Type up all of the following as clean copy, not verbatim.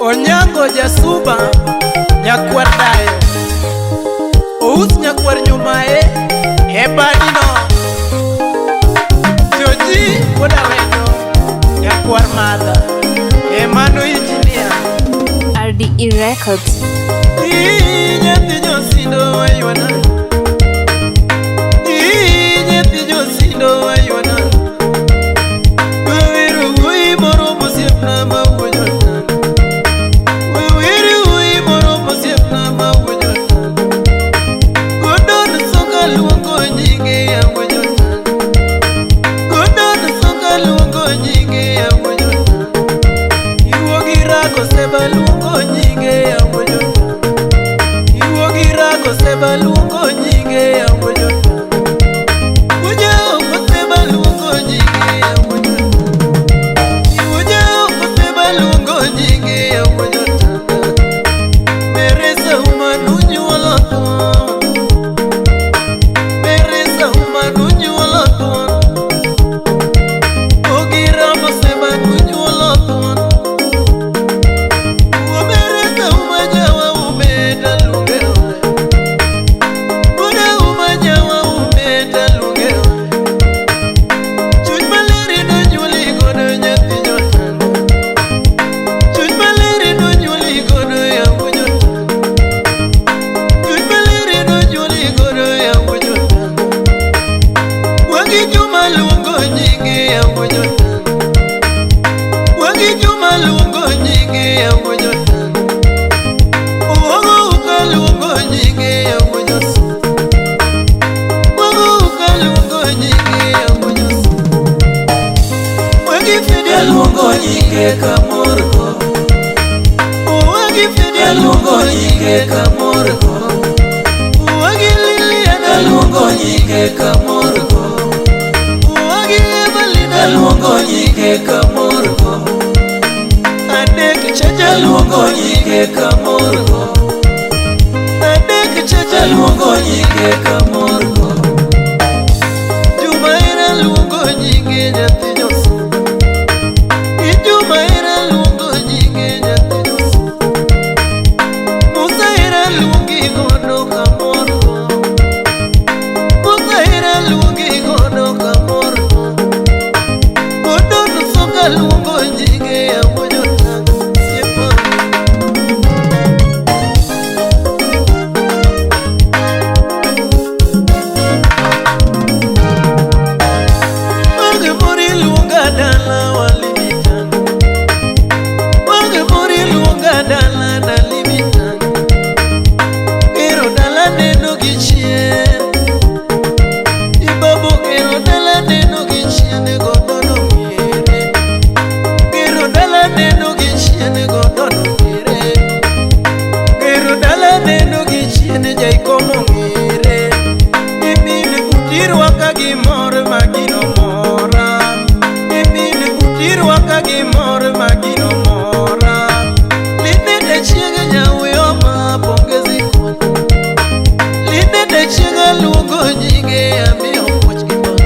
Onyango Jasuba nyakwar dayo. Ous nyakwar nyumae e badino. Joji wuoda wendo nyakwar madha. Emano engineer. RDE Records. Ii, nyathi josindo waywana. Ii, nyathi josindo waywana. Wewero wuoyi moro mosiepna ma wuo jotanga. Wewero wuoyi moro mosiepna ma wuo jotanga. Godon soka luongo nyinge ya wuo jotanga. Godon soka luongo nyinge ya wuo jotanga. Iwuogi rago seba luongo nyinge ya wuo jotanga. Iwuogi rago seba luongo nyinge ya wuo jotanga. Wuoja oko seba luongo nyinge ya wuo jotanga. Wuoja oko seba luongo nyinge ya wuo jotanga. Meresa uma nunyuolo thuon. Meresa uma nunyuolo thuon. Ogiramo seba nunyuolo thuon. Umeresa uma nyawa umeta luonge ode. Wuoda uma nyawa umeta luonge ode. Chuny maler nonyuoli godo nyathi jotanga. Chuny maler nonyuoli godo yawu jotanga. Chuny maler nonyuoli godo yawu jotanga. Wagi Juma luongo nyinge yawu jotanga. Wagi Juma luongo nyinge yawu jotanga. Owogo uka luongo nyinge yawu josu. Owogo uka luongo nyinge yawu josu. Wagi Fede luongo nyinge kamorgo. Wagi Fede luongo nyinge kamorgo. Wagi Liliana luongo nyinge kamorgo. Wagi Evelina luongo nyinge kamorgo. Adek chacha luongo nyinge kamorgo. Adek chacha luongo nyinge kamorgo. Juma era luongo nyinge nyathi Josu. Ijuma era luongo nyinge nyathi Josu. Musa era luongi godo kamorgo. Musa era luongi godo kamorgo. Godon soka luongo nyinge ya wuo jotanga. Siepo. Wage mori luonga dala walimitanga. Wage mori luonga dala nalimitanga. Gero dala neno gi chien. Ibabu gero dala neno gi chien godono ng'ere. Gero dala neno gi chien godono ng'ere. Gero dala neno gi chien jaikomo ng'ere. Imin kutirwaka gi mor ma gino mora. Imin kutirwaka gi mor ma gino mora. Linende chieng' nyawuyo ma pongezi kwako. Linende chieng' aluongo nyinge amiyo puoch gi mor.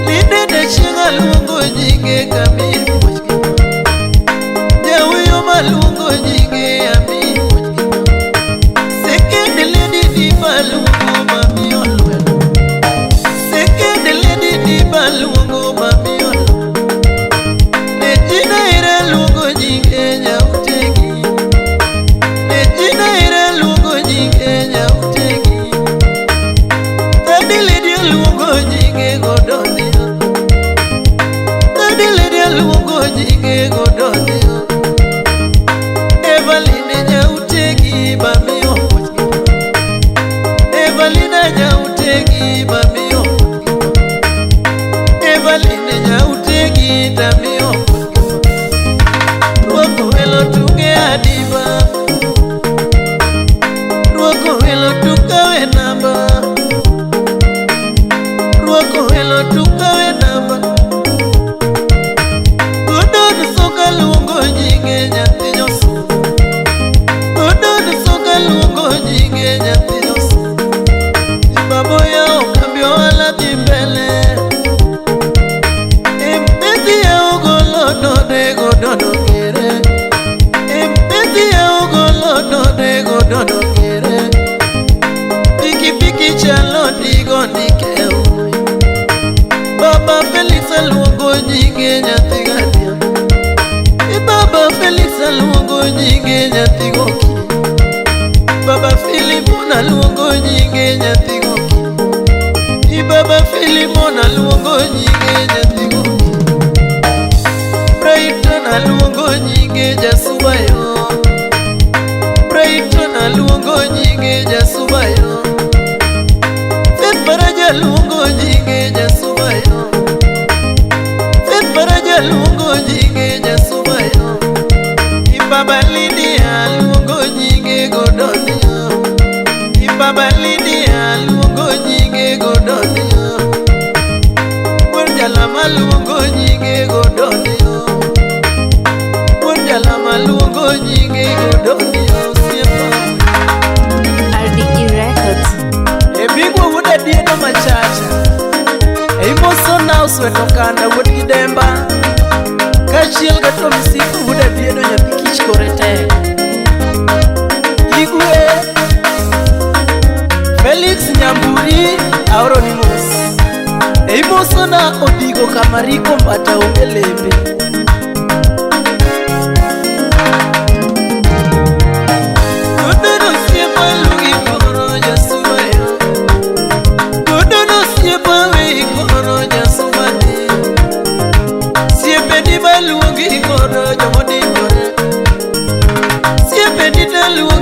Linende chieng' aluongo nyinge kamiyo puoch gi mor. Nyawuyo maluongo nyinge amiyo puoch gi mor. Second lady di maluongo mamiyo lwedo. Second lady di maluongo mamiyo lwedo. Regina era luongo nyinge nyautegi. Regina era luongo nyinge nyautegi. Third lady luongo nyinge godonio. Third lady luongo nyinge godonio. Evelyn nyautegi mamiyo puoch gi mor. Evelina nyautegi mamiyo puoch gi mor. Evelyn nyautegi tamiyo puoch gi mor. Rwako welo tuge adiba. Rwako welo tukawe namba. Rwako welo tukawe namba. Godon soka luongo nyinge nyathi Josu. Godon soka luongo nyinge nyathi Josu. Babo yao kambi ohala dhi mbele. Empesi ya ogolo dode godono ng'ere. alode godono kere. Pikipiki chalo digo ndike ui. Baba Felix aluongo nyinge nyathi gadia. E Baba Felix aluongo nyinge nyathi goki. Baba Filimon aluongo nyinge nyathi goki. I Baba Filimon aluongo nyinge nyathi goki. Brighton aluongo nyinge jasubayo. Brighton aluongo nyinge jasubayo. Faith Faraja aluongo nyinge jasubayo. Faith Faraja aluongo nyinge jasubayo. I Baba Lydia aluongo nyinge godonio. I Baba Lydia aluongo nyinge godonio. Wuod Jalama luongo nyinge godonio. Wuod Jalama luongo nyinge godonio. Osiepa. RDE Records. Ebigwa wuod Adiedo machacha. Eimosona osweto kanda wuod Gidemba. Kaachiel gi Tom Sifu wuod Adiedo nyathi kich kore tek. Igwe Felix Nyamburi aoroni mos. Eimosona odigo kamariko mbata onge lembe. Godono osiepa luongi koro jasubayo. Godono osiepa weyi koro jasubani. Siepeni maluongi koro jomodimbore. Siepeni te luongi